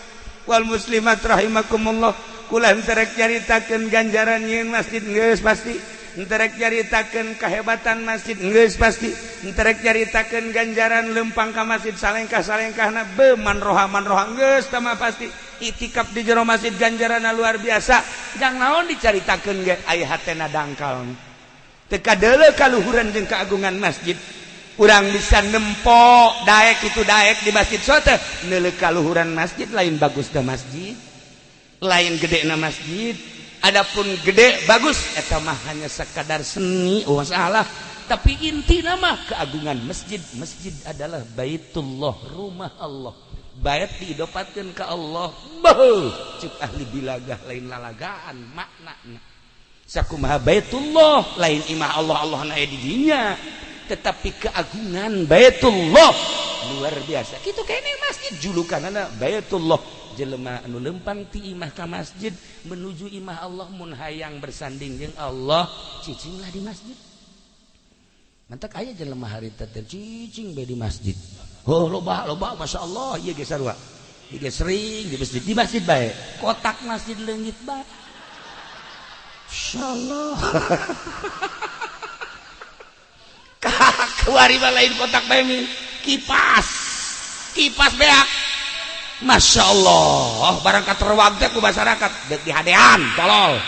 wal muslimat rahimakumullah. Kula henteu rek nyaritakeun ganjaran nyieun masjid geus pasti, henteu rek nyaritakeun kahebatan masjid geus pasti, henteu rek nyaritakeun ganjaran lempang ka masjid salengkah-salengkahna be manroha-manroha geus tah mah pasti. Itikaf di jero masjid ganjaranna luar biasa. Jang naon dicaritakeun ge aya hatena dangkal. Teu kadeuleu kaluhuran jeung keagungan masjid. Urang bisa nempo daek itu daek di masjid sote neuleuh kaluhuran masjid lain bagus da masjid lain gede na masjid. Adapun gede bagus eta mah hanya sekadar seni oh masalah, tapi inti nama keagungan masjid. Masjid adalah baitullah, rumah Allah. Bait diidopatkeun ka Allah. Beuh cek ahli bilagah lain lalagaan maknana. Sakumaha baitullah lain imah Allah, Allah na di dinya, tetapi keagungan baitullah luar biasa. Kitu kene masjid julukanana baitullah. Jelema anu lempang ti imah ka masjid menuju imah Allah mun hayang bersanding jeung Allah cicinglah di masjid. Mantak aya jelema harita teh cicing bae di masjid. Oh loba loba masyaallah ieu ge sarua. Ieu ge sering di masjid bae. Kotak masjid leungit bae. Insyaallah. Kuari mah lain kotak bae min. Kipas. Kipas beak. Masya Allah, barang katerwag teh ku masyarakat deuk dihadean tolol.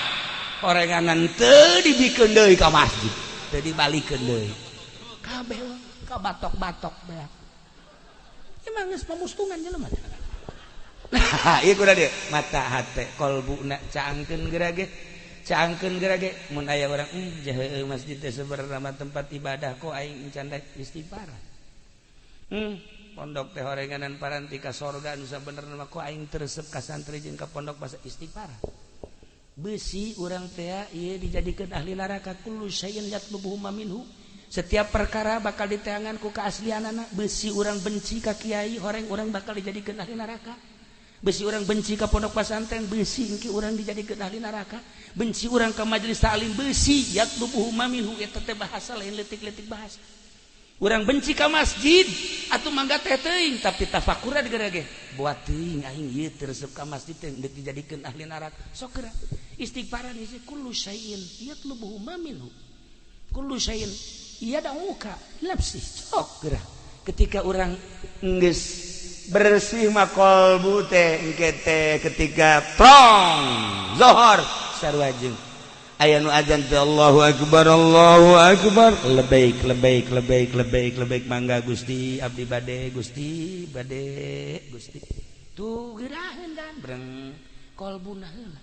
Orenganan teu dibikeun deui ka masjid, teu dibalikeun deui. Kabeh ka batok-batok beak. Emang geus pamustungan jelema. Nah, ieu kudu dieu mata hate kolbuna caangkeun geura ge. Caangkeun geura ge mun aya urang jaheue masjid teh sebenarna mah tempat ibadah kok aing encan rek istighfar. Pondok teh horenganan paranti ka sorga nu sabenerna mah kok aing teu resep ka santri jeung ka pondok basa istighfar. Besi urang teh ieu dijadikeun ahli neraka kullu syai'in yatlubuhu minhu. Setiap perkara bakal diteangan ku keaslianana. Besi urang benci ka kiai horeng urang bakal dijadikeun ahli neraka. Besi urang benci ka pondok pasantren besi engke urang dijadikeun ahli neraka. Benci urang ka majelis taklim besi yatlubuhu minhu eta teh bahasa lain leutik-leutik bahasa. Urang benci ka masjid atuh mangga teh teuing tapi tafakuran geura ge buat teuing aing ieu teu resep ka masjid teh deuk dijadikeun ahli neraka. Sok geura istighfaran ieu kullu syai'in yatlubuhu ma minhu kullu syai'in yad'uka nafsi. Sok geura ketika urang geus bersih mah kolbu teh engke teh ketika prong zohor sarua jeung aya nu azan teh Allahu akbar Allahu akbar lebaik lebaik lebaik lebaik lebaik mangga Gusti abdi bade Gusti bade Gusti tuh geuraheun dan breng kolbuna heula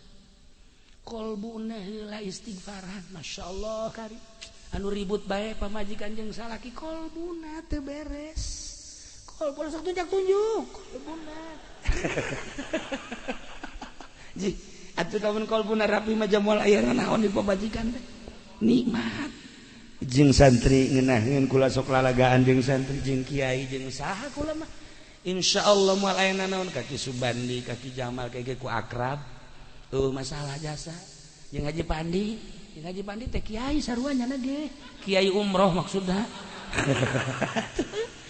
kolbuna heula istighfaran masyaallah kari Anu ribut bae pamajikan jeung salaki kolbuna teu beres. Kolbuna sok tunjuk-tunjuk kolbuna. Ji, atuh lamun kolbuna rapi mah moal aya naon di pamajikan teh. Nikmat. Jeung santri ngeunaheun kula sok lalagaan jeung santri jeung kiai jeung saha kula mah. Insyaallah moal aya naon kaki Subandi, kaki Jamal kayak ku akrab. Eueuh masalah jasa. Jeung Haji Pandi, jeung Haji Pandi teh kiai sarua nyana ge. Kiai umroh maksudna.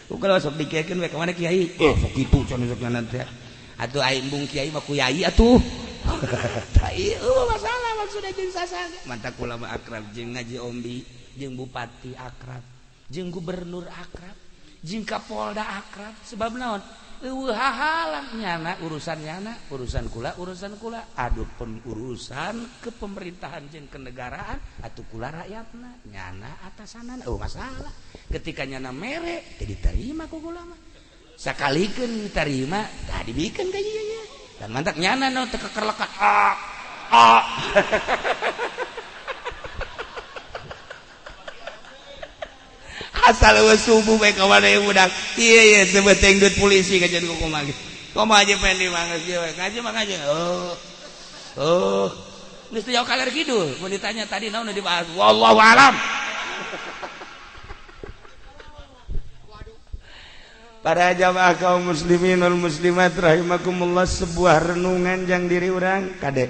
Kalau sok dikekeun we ka mana kiai? Sok kitu cenah sok nyana teh. Atuh aing embung kiai mah ku yai atuh. Tah ieu masalah maksudna jeung sasa. Mantap kula mah akrab jeung Haji Ombi, jeung bupati akrab, jeung gubernur akrab, jeung kapolda akrab. Sebab naon? Eueuh hahalang nyana urusan nyana, urusan kula, aduh urusan kepemerintahan jeung kenegaraan atuh kula rakyatna, nyana atasanan eueuh masalah. Ketika nyana mere teu diterima ku kula mah. Sakalikeun diterima tah dibikeun ka ieu nya. Dan mantak nyana nu teu kekerlekan. Ah ah. Asal eueuh subuh bae ka mana ieu budak. Ieu ieu teu beteng duit polisi kajian ku kumaha ge. Kumaha aja pendi mah geus ieu we. Ngaji mah ngaji. Oh. Oh. Geus teu jauh kaler kidul. Mun ditanya tadi naon nu dibahas? Wallahu alam. Para jamaah kaum muslimin wal muslimat rahimakumullah, sebuah renungan jang diri urang kade.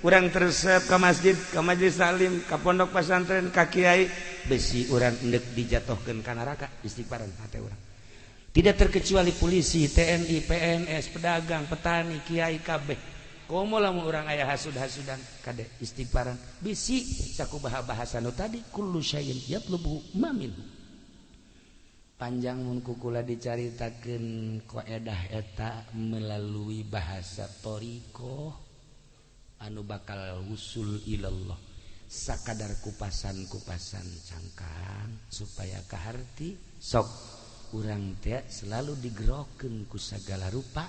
Urang teresep ka masjid, ka majelis taklim, ka pondok pesantren, ka kiai, besi urang endek dijatuhkeun ka neraka istighfaran hate urang. Tidak terkecuali polisi, TNI, PNS, pedagang, petani, kiai kabeh. Komo lamun urang aya hasud-hasudan kade istighfaran. Bisi sakumaha bahasa nu tadi kullu syai'in yatlubu ma minhu. Panjang mun kukula dicaritakeun koedah eta melalui bahasa thariqah anu bakal wusul ilallah. Sakadar kupasan-kupasan cangkang supaya kaharti sok urang teh selalu digerokeun ku sagala rupa.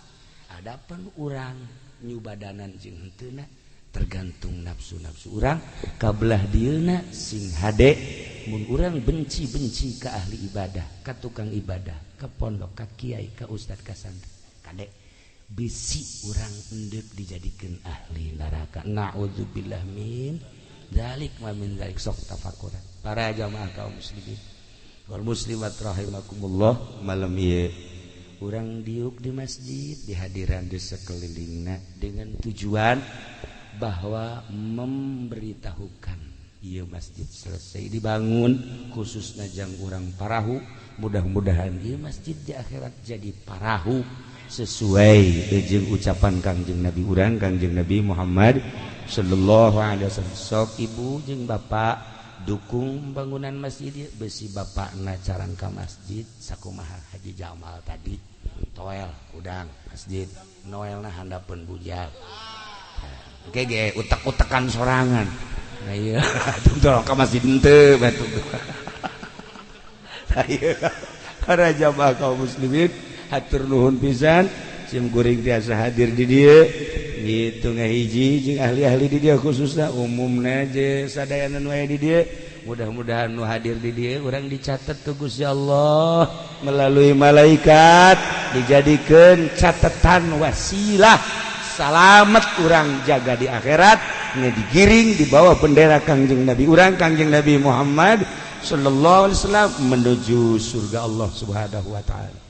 Adapun urang nyubadanan jeung henteuna tergantung nafsu-nafsu urang kabelah dieuna sing hade. Mun urang benci-benci ka ahli ibadah, ka tukang ibadah, ka pondok, ka kiai, ka ustad, ka santri, kade bisi urang endek dijadikeun ahli neraka. Na'udzubillah min dzalik wa min dzalik. Sok tafakuran para jamaah kaum muslimin wal muslimat rahimakumullah. Malam ieu urang diuk di masjid dihadiran di sekelilingna dengan tujuan bahwa memberitahukan ieu masjid selesai dibangun khususna jang urang parahu. Mudah-mudahan ieu masjid di akhirat jadi parahu sesuai jeung ucapan Kangjeng Nabi urang, Kangjeng Nabi Muhammad sallallahu alaihi wasallam. Sok ibu jeung bapak dukung bangunan masjid, besi bapakna carang ka masjid sakumaha Haji Jamal tadi toel udang masjid noelna handapeun bujal. Oke ge utek-utekan sorangan. Nah iya, tolong ka masjid henteu batuk. Nah iya, para jamaah kaum muslimin hatur nuhun pisan sim kuring tiasa hadir di dieu gitu ngahiji jeung ahli-ahli di dieu khususna umumna je sadayana nu aya di dieu. Mudah-mudahan nu hadir di dieu urang dicatat ku Gusti Allah melalui malaikat, dijadikeun catatan wasilah salamet urang jaga di akhirat, digiring di bawah bendera Kangjeng Nabi urang, Kangjeng Nabi Muhammad sallallahu alaihi wasallam menuju surga Allah Subhanahu wa taala.